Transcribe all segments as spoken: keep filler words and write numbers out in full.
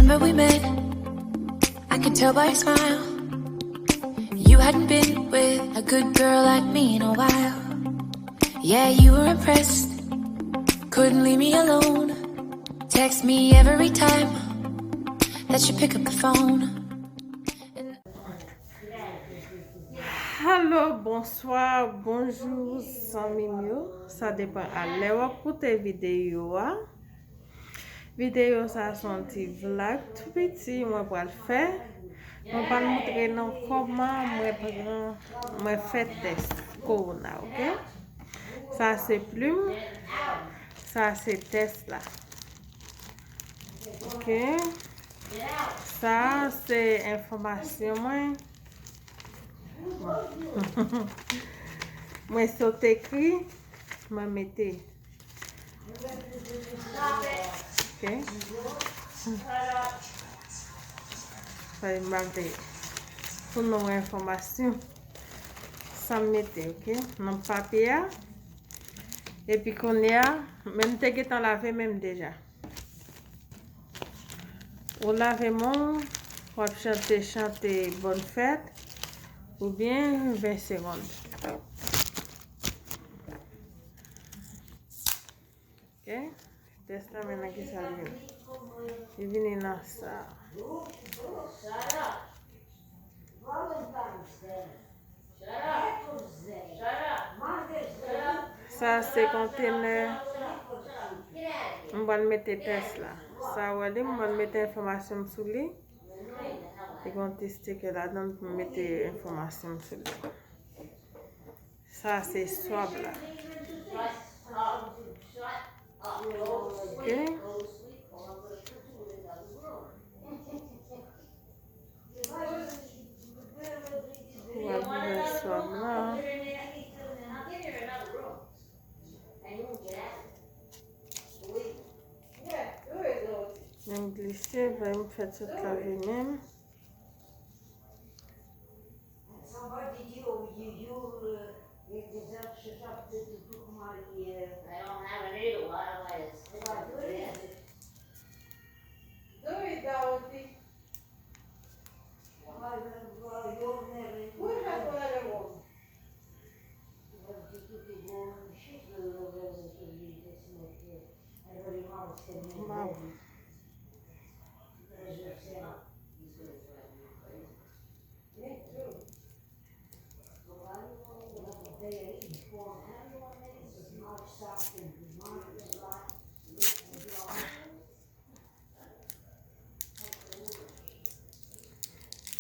Remember we met, I could tell by your smile. You hadn't been with a good girl like me in a while. Yeah, you were impressed, couldn't leave me alone. Text me every time that you pick up the phone. Alo, bonswa, bonjou, zanmi m yo. Sa depann a lè w ap koute videyo a. Videyo sa a se yon ti vlog tou piti mwen pral fè. Mwen pral montre nou kòman mwen pran, mwen fè tès kowona, oke? Sa se plim, sa se tès la. Oke? Sa se enfòmasyon mwen. Mwen sot ekri, mwen mete. Oke? Fè m ap veye pou nou enfòmasyon. Sa m mete, oke? Nan papye a. Epi kounye a, men m te gentan lave men m deja. Ou lave men w, w ap chante chante bòn fèt oubyen ven segonn. Oke? Tès la men nan kisa l vini. Li vini nan sa. Sa se kontenè. M pral mete tès la. Sa w wè li, m pral mete enfòmasyon m sou li. Li gen yon ti sticker ladan l pou m mete enfòmasyon m sou li. Sa se swab la. Oke. W ap ouvè swab la. Men m glise, men m fè tout lave men m.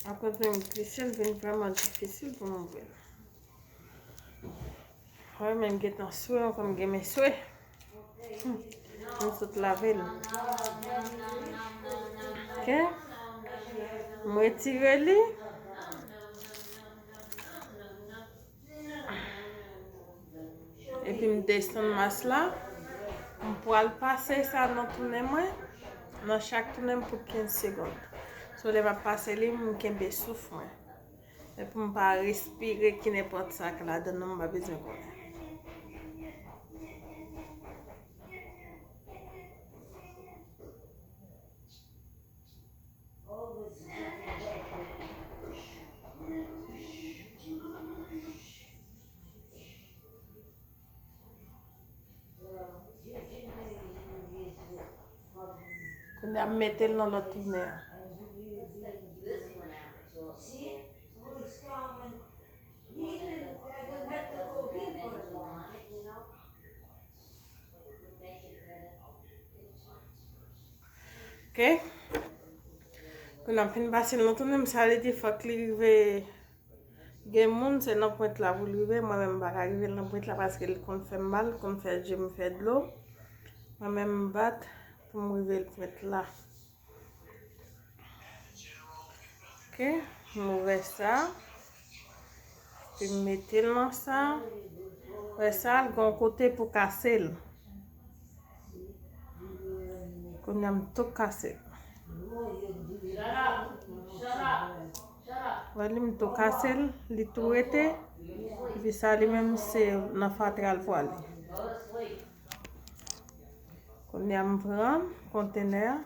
Akoz menm glise l vin vrèman difisil pou m ouvri l. Wi, men m gentan swe, ankò m gen men swe. M sot lave l. Oke. M retire li. Epi m desann mas la. M pral pase sa nan tounen mwen. Nan chak tounen m pou kenz segonn. Sou lè m ap pase li, m kenbe souf mwen. E pou m pa respire ki nenpòt sa k ladan nan, m pa bezwen konnen. Kounye a m mete l nan lòt tounen an. Oke. Kounye a m fin pase l nan tounen m, sa vle di fòk li rive. Gen moun se nan pwent la pou l rive, mwen menm m pa ka rive l nan pwent la paske l konn fè m mal, l konn fè je m fè dlo. Mwen menm m bat pou m rive l pwent la. Oke, m ouvè sa. Epi m mete l nan sa. Ouvè sa, l gen yon kote pou kase l. Kounye a m tou kase l. Wè li m tou kase l, li tou rete. Epi sa li menm se nan fatra l pwale. Kounye a m pran kontenè a.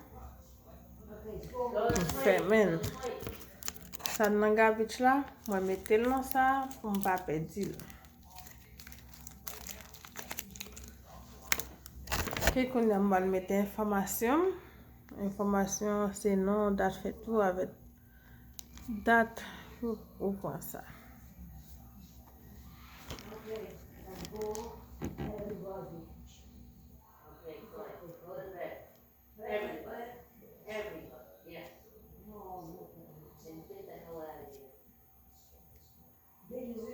M fèmen l. Sa nan gavich la, mwen mete l nan sa pou m pa pèdi l. Ok, kounye a m pral mete enfòmasyon m. Enfòmasyon se non, dat fèt ou avèk dat ou pran sa.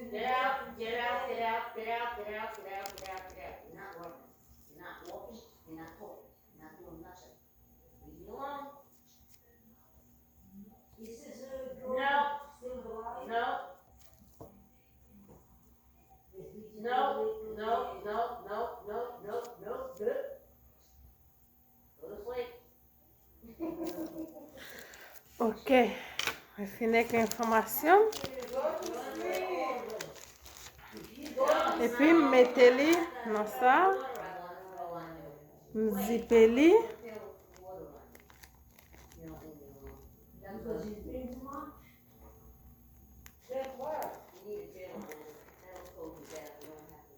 Get out, get out, get out, get out, get out, get out, get out, get out, get out. You're not working. You're not walking. You're not talking. You're not doing nothing. Leave me alone. This is a girl. No. Still alive. No. No, no, no, no, no, no, no, no. Go to sleep. Ok. Mwen fini ak enfòmasyon. Epi m mete li nan sa. M zipe li.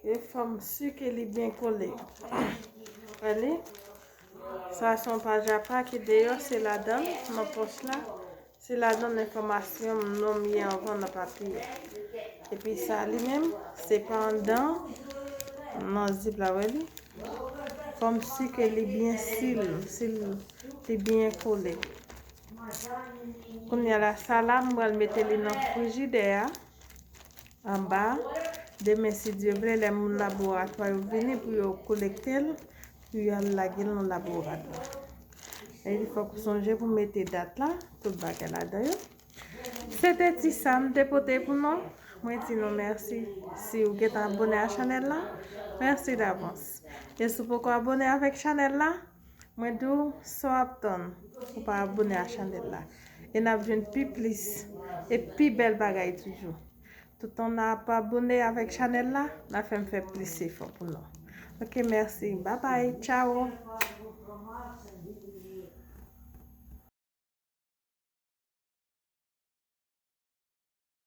E fò m si ke li byen kole. Wè li? Sa se yon paj apa ki deyò, se ladan, nan pòch la. Se ladan enfòmasyon m, non m ye anvan nan papye. Epi sa li menm, se pa anndan, nan zip la, wè li? Fò m si ke li byen sil, sil, li byen kole. Kounye a la, sa la, m pral mete li nan frijidè a. Anba. Demen, si Dye vle, lè moun laboratwa yo vini pou yo kolekte l, pou yo al lage l nan laboratwa. E li fòk ou sonje pou mete dat la, tout bagay ladan yo. Se te ti sa m te pote pou nou. Mwen di nou mèsi. Si ou gentan abone a chanèl la, mèsi davans. E si w poko abone avèk chanèl la, mwen di w sa w ap tann, ou pa abone a chanèl la. E n ap jwenn pi plis e pi bèl bagay toujou. Toutan n ap abone avèk chanèl la, n ap fè m fè plis efò pou nou. Ok, mèsi. Babay. Tchao.